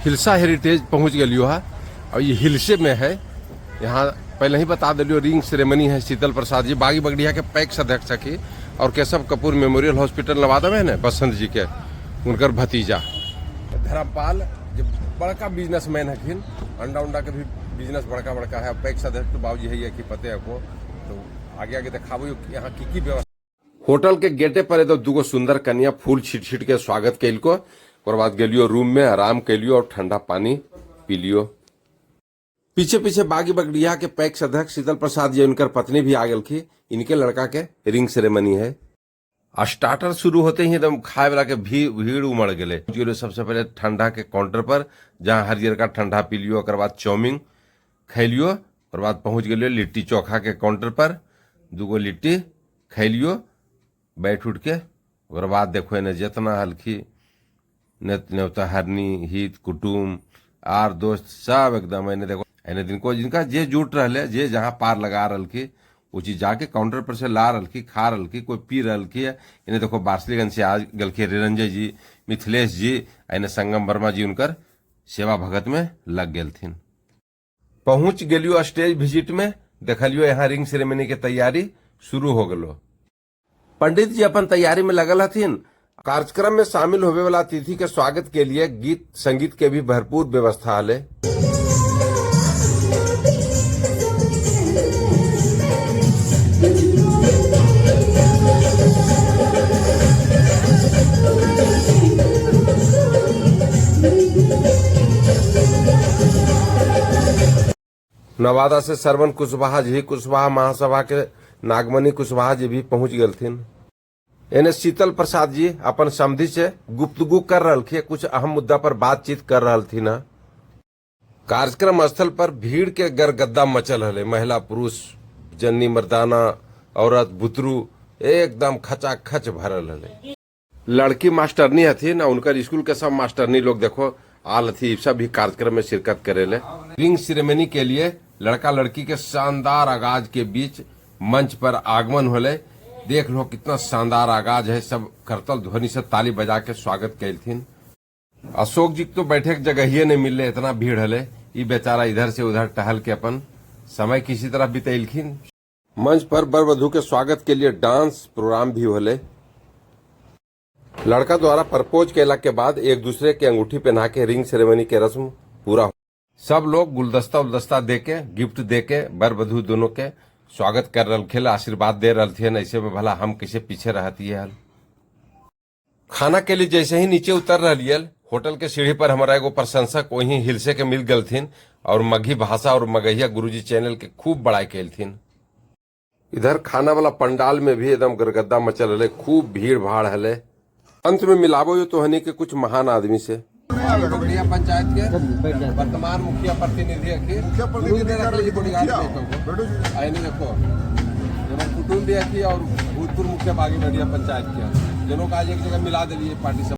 Hilsa heritage पहुंच गलियो है और ये हिलसे में है। यहाँ पहले ही बता दिलियो रिंग सेरेमनी है। शीतल प्रसाद जी बागी बगड़िया के पैक्स अध्यक्ष की और केशव कपूर मेमोरियल हॉस्पिटल नवादा में है ना बसंत जी के उनकर भतीजा धर्मपाल जो बड़का बिजनेसमैन हखिन, अंडा उंडा के भी बिजनेस बड़का बड़का है। पैक्स अध्यक्ष तो बाबूजी है कि पते है को। तो आगे आगे देखाबो यहाँ की व्यवस्था। होटल के गेटे पर एकदम दूगो सुंदर कन्या फूल छीट छीट के स्वागत कैलको। ओकर बाद गेलियो रूम में आराम कैलियो और ठंडा पानी पी लियो। पीछे पीछे बागी बगड़िया के पैक्स अध्यक्ष शीतल प्रसाद जी उनकर पत्नी भी आ गेलखी। इनके लड़का के रिंग सेरेमनी है। आ स्टार्टर शुरू होते ही एकदम खाए वाला के भीड़ उमड़ गए। सबसे पहले ठंडा के काउंटर पर जहाँ हरियर का ठंडा पी लियो, ओकर बाद चाउमीन खैलियो, ओकर बाद पहुंच गेलियो लिट्टी चोखा के काउंटर पर, दूगो लिट्टी खैलियो बैठ उठ के। ओकर बाद देखो एने जितना हलखी नेवता हरनी हित कुटुम आर दोस्त सब एकदम एने देखो एने दिन को जिनका जे जुट रहले जे जहाँ पार लगा रहलखी वो चीज जाके काउंटर पर से ला रहलखी, खा रहलखी, कोई पी रहलखी है। एने देखो बार्सलीगंज से आ गलखी निरंजय जी, मिथिलेश जी, एने संगम वर्मा जी उनकर सेवा भगत में लग गेलथिन। पहुंच गेलियो स्टेज विजिट में, देखलियो यहाँ रिंग सेरेमनी के तैयारी शुरू हो गलो। पंडित जी अपन तैयारी में लगल हथिन। कार्यक्रम में शामिल होवे वाला अतिथि के स्वागत के लिए गीत संगीत के भी भरपूर व्यवस्था हले। नवादा से सरवन कुशवाहा जी, कुशवाहा महासभा के नागमणि कुशवाहा जी भी पहुंच गेलथिन। एने शीतल प्रसाद जी अपन समधि से गुफ्तगू कर रहलखिन, कुछ अहम मुद्दा पर बातचीत कर रहलथिन। कार्यक्रम स्थल पर भीड़ के गरगद्दा मचल हले। महिला पुरुष जन्नी मर्दाना औरत बुतरू एकदम खचाखच भरल हले। लड़की मास्टरनी हथी ना, उनकर स्कूल के सब मास्टरनी लोग देखो आल हथी, सब भी कार्यक्रम में शिरकत करेले। रिंग सेरेमनी के लिए लड़का लड़की के शानदार आगाज के बीच मंच पर आगमन होले। देख लो कितना शानदार आगाज है, सब करतल ध्वनि से ताली बजा के स्वागत कैलथिन। अशोक जी तो बैठे के जगह ही नहीं मिलले, इतना भीड़ हले। ई बेचारा इधर से उधर टहल के अपन समय किसी तरह बितैलखिन। मंच पर वर वधु के स्वागत के लिए डांस प्रोग्राम भी होले। लड़का द्वारा प्रपोज केला के बाद एक दूसरे के अंगूठी पहना के रिंग सेरेमनी के रस्म पूरा। सब लोग गुलदस्ता उलदस्ता दे के गिफ्ट दे के वर वधु दोनों के स्वागत कर रहे, आशीर्वाद दे रहे। ऐसे में भला हम कैसे पीछे रहती है। खाना के लिए जैसे ही नीचे उतर रही, होटल के सीढ़ी पर हमारा एगो प्रशंसक वहीं हिलसे के मिल गलथिन और मगही भाषा और मगहिया गुरुजी चैनल के खूब बड़ाई कैलथिन। इधर खाना वाला पंडाल में भी एकदम गरगद्दा मचल हले, खूब भीड़ भाड़ हले। अंत में मिलाबो जो तोहनी के कुछ महान आदमी से। मुखिया पंचायत के वर्तमान मुखिया प्रतिनिधि मुखिया प्रतिनिधि आईने देखो दोनों कुटुम्ब भी अखी और भूतपूर्व मुखिया बागी बढ़िया पंचायत के दोनों का आज एक जगह मिला दिलिए पार्टी सब।